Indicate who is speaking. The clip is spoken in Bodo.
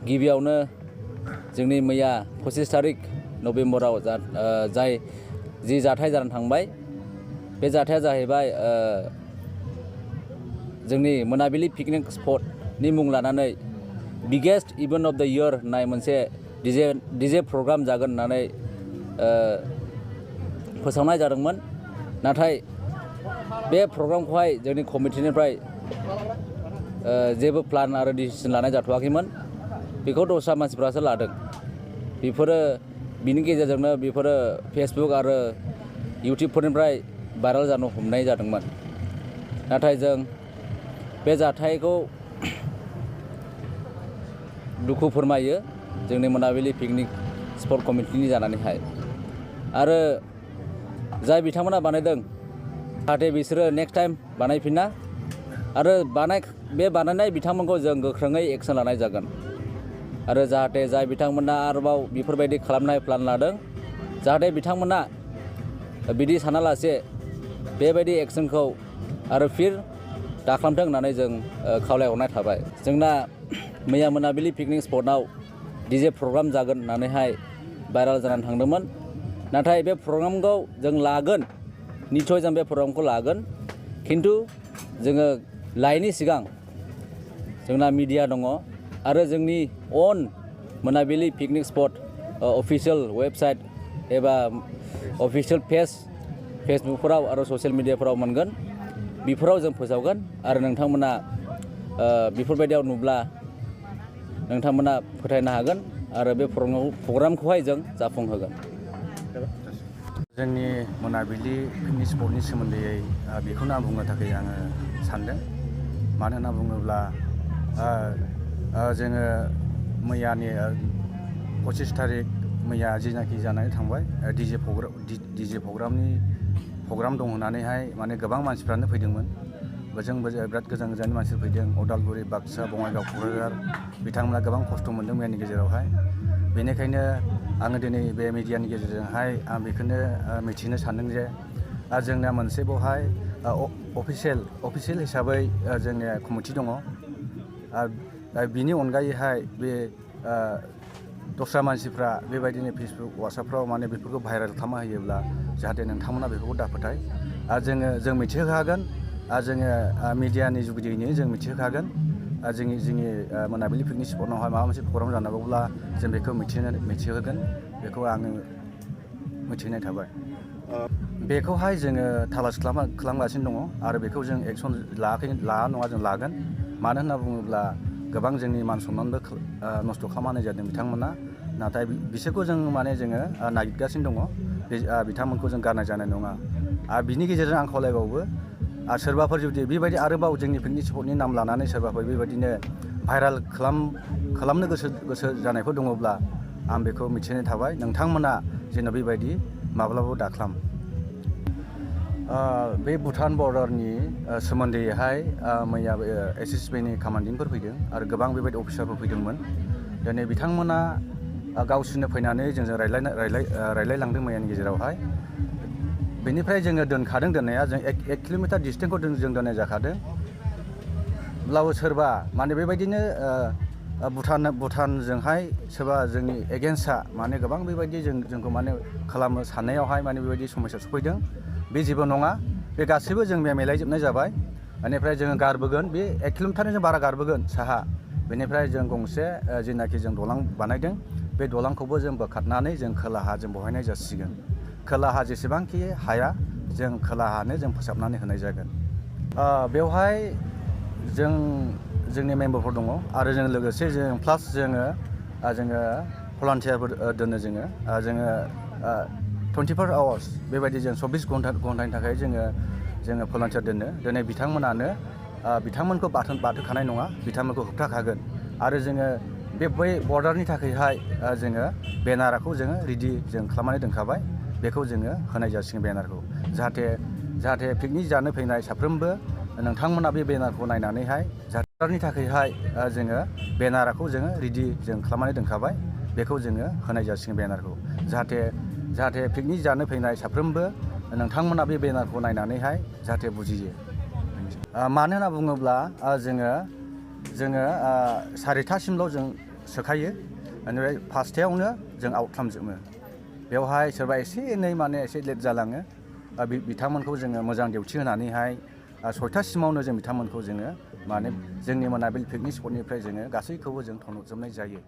Speaker 1: गिबियावनो जोंनि मैया 25 तारिख नभेम्बराव जि जाथाय जानानै थांबाय बे जाथाया जाहैबाय जोंनि मोनाबिलि पिकनिक स्पटनि मुं लानानै बिगेस्ट इभेन्ट अफ द इयार होननाय मोनसे डीजे प्रग्राम जागोन होननानै फोसावनाय जादोंमोन। नाथाय बे प्रग्रामखौहाय जोंनि कमिटिनिफ्राय जेबो प्लान आरो डिसिसन लानाय जाथ'वाखैमोन। बेखौ दस्रा मानसिफ्रासो लादों। बिनि गेजेरजोंनो बेफोरो फेसबुक आरो इउटिउबफोरनिफ्राय भाइराल जानो हमनाय जादोंमोन। नाथाय जों बे जाथायखौ दुखु फोरमायो जोंनि मोनाबिलि पिकनिक स्पट कमिटिनि जानानैहाय। आरो जाय बिथांमोना बानायदों जाहाथे बिसोरो नेक्स्ट टाइम बानायफिना आरो बे बानायनाय बिथांमोनखौ जों गोख्रोङै एक्सन लानाय जागोन। आरो जाहाथे जाय बिथांमोना आरोबाव बेफोरबायदि खालामनाय प्लान लादों जाहाथे बिथांमोना बिदि सानालासे बेबायदि एक्सनखौ आरो फिर दाखालामथों होननानै जों खावलायहरनाय थाबाय। जोंना मैया मोनाबिलि पिकनिक स्पटआव डीजे प्रग्राम जागोन होननानैहाय भाइराल जानानै थांदोंमोन। नाथाय बे प्रग्रामखौ जों लागोन, निस्सय जों बे प्रग्रामखौ लागोन। खिन्थु जोङो लायैनि सिगां जोंना मिडिया दङ आरो जोंनि अन मोनाबिलि पिकनिक स्पट अफिसियेल वेबसाइट एबा अफिसियेल पेज फेसबुकफोराव आरो ससियेल मिडियाफोराव मोनगोन। बेफोराव जों फोसावगोन आरो नोंथांमोना बेफोरबायदियाव नुब्ला नोंथांमोना फोथायनो हागोन आरो बे प्रग्रामखौहाय जों जाफुंहोगोन।
Speaker 2: जोंनि मोनाबिलि पिकनिक स्पटनि सोमोन्दै बेखौनो आं बुंनो थाखाय आङो सानदों। मानो होनना बुङोब्ला जोङो मैयानि 25 तारिख मैया जिनाखि जानानै थांबाय डिजे प्रग्राम दं होननानैहाय माने गोबां मानसिफ्रानो फैदोंमोन। जोंबो बिराद गोजान गोजाननि मानसिफोर फैदों। उदालगुरि, बाक्सा, बङाइगाव, क'क्राझार बिथांमोना गोबां खस्थ' मोनदों मैयानि गेजेरावहाय। बेनिखायनो आङो दिनै बे मिडियानि गेजेरजोंहाय आं बेखौनो मिथिनो सानदों जे जोंना मोनसे बेवहाय अफिसियेल हिसाबै जोंनि कमिटि दङ। बिनि अनगायैहाय बे दस्रा मानसिफ्रा बेबायदिनो फेसबुक वाट्सएपफ्राव माने बेफोरखौ भाइरेल खालामना होयोब्ला जाहाथे नोंथांमोना बेफोरखौ दाफोथाय। जों मिथिहोखागोन। जोङो मिडियानि जुगिदियैनो जों मिथिहोखागोन। जोंनि मोनाबिलि पिकनिक स्पटआवहाय माबा मोनसे प्रग्राम जानांगौब्ला जों बेखौ मिथिहोगोन। बेखौ आङो मिथिहोनाय थाबाय। बेखौहाय जोङो थालास खालामगासिनो दङ आरो बेखौ जों एक्सन लाया नङा, जों लागोन। मानो होनना बुङोब्ला गोबां जोंनि मान सनमानबो नस्थ' खालामनाय जादों बिथांमोना। नाथाय बिसोरखौ जोङो नागिरगासिनो दङ। बिथांमोनखौ जों गारनाय जानाय नङा। आरो बिनि गेजेरजों आं खावलायबावो सोरबाफोर जुदि बेबायदि आरोबाव जोंनि पिकनिक स्पटनि नाम लानानै सोरबाफोर बेबायदिनो भाइराल खालामनो गोसो जानायफोर दङब्ला आं बेखौ मिथिहोनाय थाबाय। नोंथांमोना जेन' बेबायदि माब्लाबाबो दाखालाम। बे भुटान बर्डारनि सोमोन्दैहाय मैया SSBनि कामान्डेन्टफोर फैदों आरो गोबां बेबायदि अफिसारफोर फैदोंमोन। दिनै बिथांमोना गावसोरनो फैनानै जोंजों रायलायलांदों मैयानि गेजेरावहाय। बेनिफ्राय जोङो दोननाया जों 1 किल'मिटार डिसटेन्सखौ जों दोननाय जाखादों। अब्लाबो सोरबा माने बेबायदिनो भुटानजोंहाय सोरबा जोंनि एगेन्स्टआ माने गोबां बेबायदि जोंखौ माने खालामनो साननायावहाय माने बेबायदि समस्या सफैदों। बे जेबो नङा। बे गासैबो जों मिलायजोबनाय जाबाय। बेनिफ्राय जोङो गारबोगोन। बे 1 किल'मिटारनि जों बारा गारबोगोन साहा। बेनिफ्राय जों गंसे जेनाखि जों दालां बानायदों बे दालांखौबो जों बोखारनानै जों खोलाहा जों बहायनाय जासिगोन। खोलाहा जेसेबांखि हाया जों खोलाहानो जों फोसाबनानै होनाय जागोन। बेवहाय जोंनि मेम्बारफोर दङ आरो जों लोगोसे प्लास जोङो भलान्टियारफोर दोनो। जोङो 24 आवार्स बेबायदि जों 24 घन्टानि थाखाय जोङो भलान्टियार दोनो। दिनै बिथांमोनखौ बाथोखानाय नङा, बिथांमोनखौ होबथाखागोन। आरो जोङो बै बर्डारनि थाखायहाय जोङो बेनारखौ जोङो रेडि जों खालामनानै दोनखाबाय। बेखौ जोङो होनाय जासिगोन बेनारखौ। जाहाथे पिकनिक जानो फैनाय साफ्रोमबो नोंथांमोना बे बेनारखौ नायनानैहाय जाहाथे थाखायहाय जोङो बेनारखौ जोङो रेडि जों खालामनानै दोनखाबाय। बेखौ जोङो होनाय जासिगोन बेनारखौ। जाहाथे पिकनिक जानो फैनाय साफ्रोमबो नोंथांमोना बे बेनारखौ नायनानैहाय जाहाथे बुजियो। मानो होनना बुङोब्ला जोङो 4:30सिमल' जों सोखायो बेनिफ्राय फासथायावनो जों आउट खालामजोबो बेवहाय सोरबा एसे एनै माने एसे लेट जालाङो बिथांमोनखौ जोङो मोजां डिउटि होनानैहाय 6थासिमावनो जों बिथांमोनखौ जोङो माने जोंनि मोनाबिलि पिकनिक स्पटनिफ्राय जोङो गासैखौबो जों थनहरजोबनाय जायो।